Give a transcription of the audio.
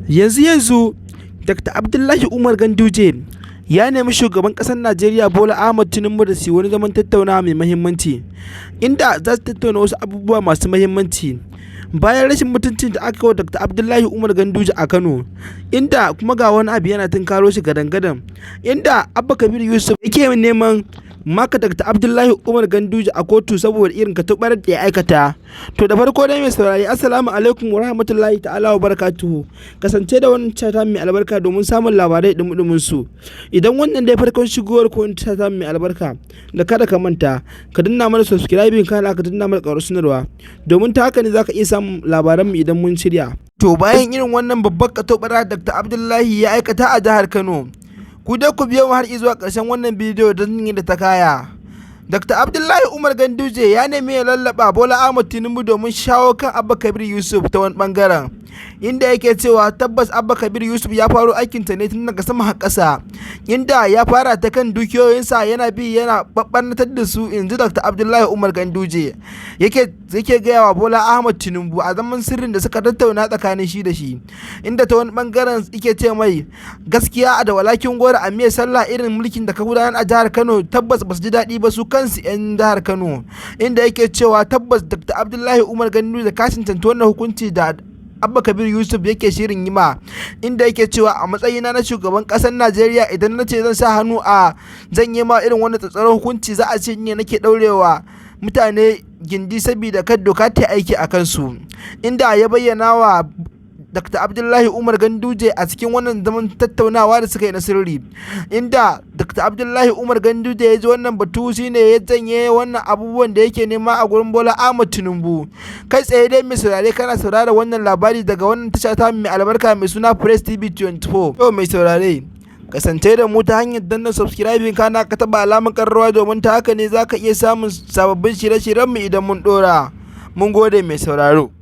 Yanzu yanzu Dr. Abdullahi Umar Ganduje ya nemi shugaban ƙasar Najeriya Bola Ahmad Tinubu da su wani zaman tattaunawa mai mahimmanci, inda za su tattauna wasu abubuwa masu mahimmanci bayan rashin mutuncin da aka yi wa Dr. Abdullahi Umar Ganduje a Kano, inda kuma ga wani abu yana tunkaro shi gadan-gadan, inda Abba Kabir Yusuf yake neman maka Dr. Abdullahi Umar Ganduje a kotu saboda irin katobarar da ya aikata. To, da farko dai, mai saurari, assalamu alaikum wa rahmatullahi ta'ala wa barakatuhu. Kasance da wannan channel mai albarka domin samun labarai dumudumin su. Idan wannan dai farkon shigowar ko channel mai albarka, da kada ka manta ka danna mana subscribing, kana ka danna mana ƙarar sanarwa, domin ta haka ne zaka iya samun labaran mu idan mun shirya. To, bayan irin wannan babbar katobara Dr. Abdullahi ya aikata a jihar Kano, ku dai ku biyo mu har zuwa ƙarshen wannan bidiyo don yin da ta kaya. Dr. Abdullahi Umar Ganduje ya nemi ya lallaba Bola Ahmad Tinubu domin shawo kan Abba Kabir Yusuf ta wani bangaren, inda yake cewa tabbas Abba Kabir Yusuf ya faro aikinta ne tun daga sama har ƙasa, inda ya fara ta kan dukiyoyinsa, yana bi yana babbantar da su, inji Dr. Abdullahi Umar Ganduje. Yake gaya wa Bola Ahmad Tinubu a zaman sirrin da suka tattauna tsakanin shi da shi, inda ta wani bangaren yake ce mai gaskiya da walakin goro a miyar sallah, irin mulkin da ka gudanar a jihar Kano tabbas ba su ji daɗi ba su kansu 'yan jihar Kano, inda yake cewa tabbas Dr. Abdullahi Umar Ganduje ka cancanci wannan hukunci da Abba Kabir Yusuf yake shirin yi ma, inda yake cewa a matsayina na shugaban ƙasar Najeriya, idan na ce zan sa hannu a zan yi ma irin wannan tsatsaron hukunci, za a ce ni nake ɗaurewa mutane gindi saboda kar doka ta aiki a kansu, inda ya bayyana wa Dr. Abdullahi Umar Ganduje a cikin wannan zaman tattaunawa da suka yi na sirri, inda Dr. Abdullahi Umar Ganduje ya ji wannan batu, shine ya janye wannan abubuwan da yake nema a gurin Bola Ahmad Tinubu. Kai tsaye dai, mai saurare, kana saurara wannan labari daga wannan tasha ta mai albarka mai suna Press TV 24. To, mai saurare, kasance da mu ta hanyar danna subscribing, kana ka taba alamar karrawa, domin ta haka ne zaka iya samun sababbin shirye-shiryenmu idan mun dora. Mun gode, mai sauraro.